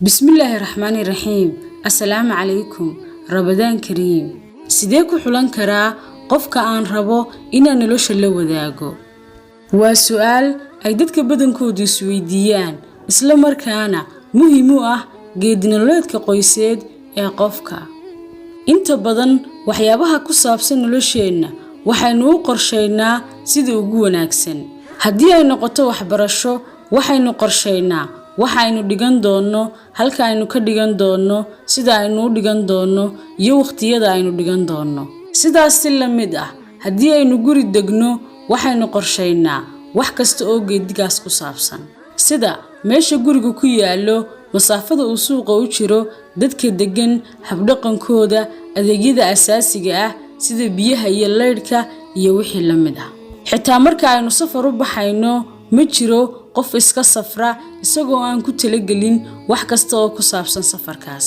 Bismillaahi raxmaani raxiim. Assalaamu calaykum. Ramadaan kariim. Sidee ku xulan karaa qofka aan rabo inaan nolosha la wadaago? Waa su'aal ay dadka badankoodu isweydiiyaan, isla markaana muhiim u ah geedi nololeedka qoyseed ee qofka. Inta badan waxyaabaha ku saabsan nolosheenna waxaynu u qorshaynaa sida ugu wanaagsan. Haddii ay noqoto waxbarasho, waxaynu qorshaynaa waxa aynu dhigan doonno, halka aynu ka dhigan doonno, sida aynu u dhigan doonno iyo wakhtiyada aynu dhigan doonno. Sidaas si la mid ah, haddii aynu guri degno, waxaynu qorshaynaa wax kasta oo geedigaas ku saabsan, sida meesha gurigu ku yaallo, masaafada uu suuqa u jiro, dadka deggan, habdhaqankooda, adeegyada aasaasiga ah sida biyaha iyo laydhka iyo wixii la mid ah. Xitaa marka aynu safar u baxayno, ma jiro qof iska safra isagoo aan ku talagelin wax kasta oo ku saabsan safarkaas.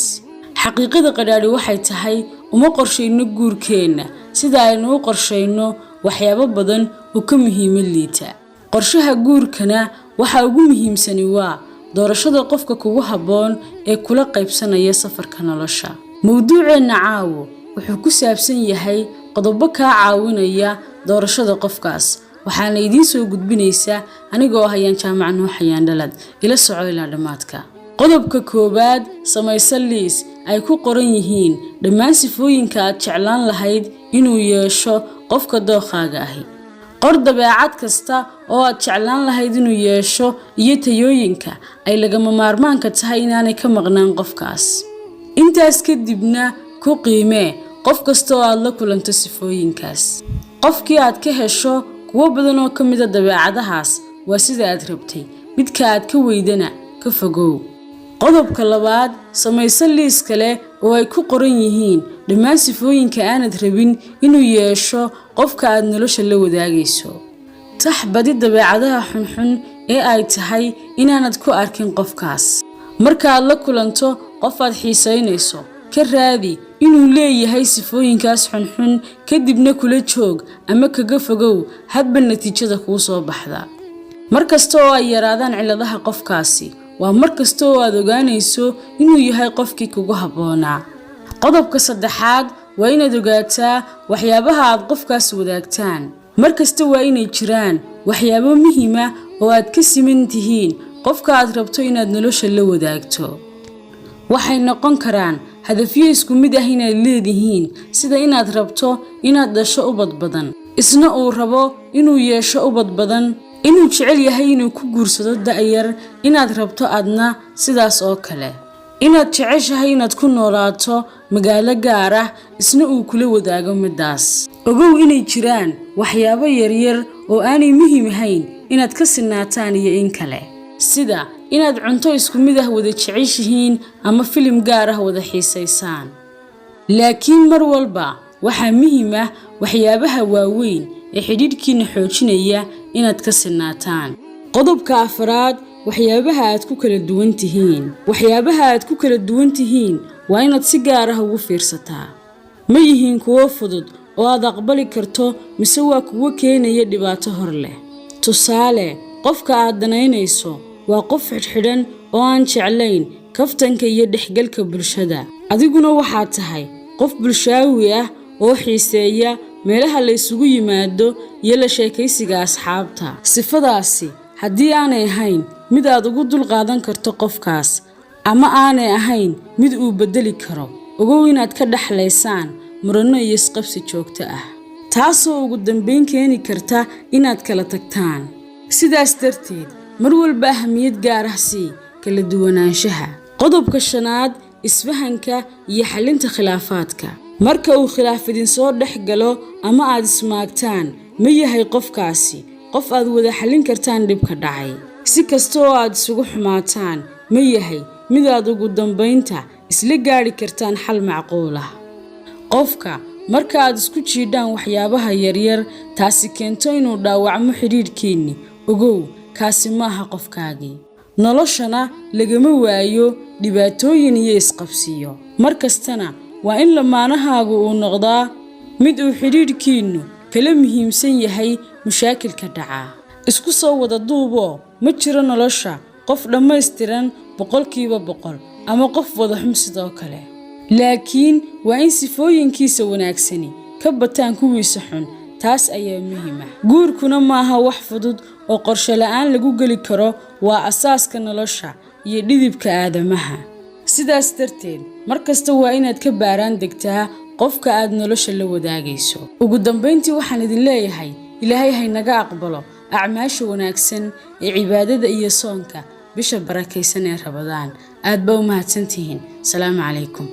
Xaqiiqada qadhaadhi waxay tahay, uma qorshayno guurkeenna sida aynu u qorshayno waxyaabo badan oo ka muhiimad liita. Qorshaha guurkana waxa ugu muhiimsani waa doorashada qofka kugu habboon ee kula qaybsanaya safarka nolosha. Mowduuceenna caawo wuxuu ku saabsan yahay qodobo kaa caawinaya doorashada qofkaas, waxaana idiin soo gudbinaysaa anigoo ah Hayaan Jaamac Nuux Hayaan Dhalad. Ila soco ilaa dhammaadka. Qodobka koowaad: samayso liis ay ku qoran yihiin dhammaan sifooyinka aad jeclaan lahayd inuu yeesho qofka dookhaaga ahi. Qor dabeecad kasta oo aad jeclaan lahayd inuu yeesho iyo tayooyinka ay lagama maarmaanka tahay inaanay ka maqnaan qofkaas. Intaas kadibna ku qiimee qof kasta oo aad la kulanto sifooyinkaas. Qofkii aad ka hesho kuwo badan oo ka mid ah dabeecadahaas waa sida aad rabtay, midka aad ka weydana ka fogow. Qodobka labaad: samayso liis kale oo ay ku qoran yihiin dhammaan sifooyinka aanad rabin inuu yeesho qofka aad nolosha la wadaagayso. Tax badi dabeecadaha xunxun ee ay tahay inaanad ku arkin qofkaas. Marka aad la kulanto qof aad xiisaynayso, ka raadi inuu leeyahay sifooyinkaas xunxun, kadibna kula joog ama kaga fogow hadba natiijada kuu soo baxda. Mar kasta oo ay yaraadaan cilladaha qofkaasi, waa mar kasta oo aad ogaanayso inuu yahay qofkii kugu habboonaa. Qodobka saddexaad: waa inaad ogaataa waxyaabaha aad qofkaas wadaagtaan. Mar kasta waa inay jiraan waxyaabo muhiima oo aad ka siman tihiin qofka aad rabto inaad nolosha la wadaagto. Waxay noqon karaan hadafyo isku mid ah inaad leedihiin, sida inaad rabto inaad dhasho ubad badan, isna uu rabo inuu yeesho ubad badan, inuu jecel yahay inuu ku guursado da'yar, inaad rabto adna sidaas oo kale, inaad jeceshahay inaad ku noolaato magaalo gaar ah, isna uu kula wadaago middaas. Ogow inay jiraan waxyaabo yaryar oo aanay muhiim ahayn inaad ka sinaataan iyo in kale, sida inaad cunto isku mid ah wada jeceshihiin ama filim gaar ah wada xiisaysaan. Laakiin mar walba waxaa muhiim ah waxyaabaha waaweyn ee xidhiidhkiina xoojinaya inaad ka sinaataan. Qodobka afraad: waxyaabaha aad ku kala duwan tihiin. Waxyaabaha aad ku kala duwan tihiin waa inaad si gaar ah ugu fiirsataa. Ma yihiin kuwo fudud oo aad aqbali karto, mise waa kuwo keenaya dhibaato hor leh? Tusaale, qofka aad danaynayso waa qof xidhxidhan oo aan jeclayn kaftanka iyo dhexgalka bulshada. Adiguna waxaad tahay qof bulshaawi ah oo xiiseeya meelaha la isugu yimaado iyo la sheekaysiga asxaabta. Sifadaasi haddii aanay ahayn mid aad ugu dulqaadan karto qofkaas ama aanay ahayn mid uu beddeli karo, ogow inaad ka dhexlaysaan muranno iyo isqabsi joogto ah, taasoo ugu dambayn keeni karta inaad kala tagtaan. Sidaas darteed, mar walba ahamiyad gaar ah sii kala duwanaanshaha. Qodobka shanaad: isfahanka iyo xalinta khilaafaadka. Marka uu khilaaf idinsoo dhex galo ama aad ismaagtaan, ma yahay qofkaasi qof aad wada xallin kartaan dhibka dhacay? Si kasta oo aad isugu xumaataan, ma yahay mid aad ugu dambaynta isla gaadhi kartaan xal macquul ah? Qofka marka aad isku jiidhaan waxyaabaha yaryar, taasi keento inuu dhaawacmo xidhiidhkeenni, ogow kaasi maaha qofkaagii. Noloshana lagama waayo dhibaatooyin iyo isqabsiyo. Mar kastana waa in lamaanahaagu uu noqdaa mid uu xidhiidhkiinnu kala muhiimsan yahay mashaakilka dhacaa. Isku soo wada duuboo, ma jiro nolosha qof dhammaystiran 100%. ama qof wada xum sidoo kale, laakiin waa in sifooyinkiisa wanaagsani ka bataan kuwiisa xun. Taas ayaa muhiim ah. Guurkuna maaha wax fudud oo qorshe la'aan lagu geli karo. Waa asaaska nolosha iyo dhidibka aadamaha. Sidaas darteed, mar kasta waa inaad ka baaraan degtaa qofka aad nolosha la wadaagayso. Ugu dambayntii, waxaan idin leeyahay, Ilaahay haynaga aqbalo acmaasha wanaagsan ee cibaadada iyo soonka bisha barakaysan ee Rabadaan. Aad baa u mahadsantihiin. Salaamu calaykum.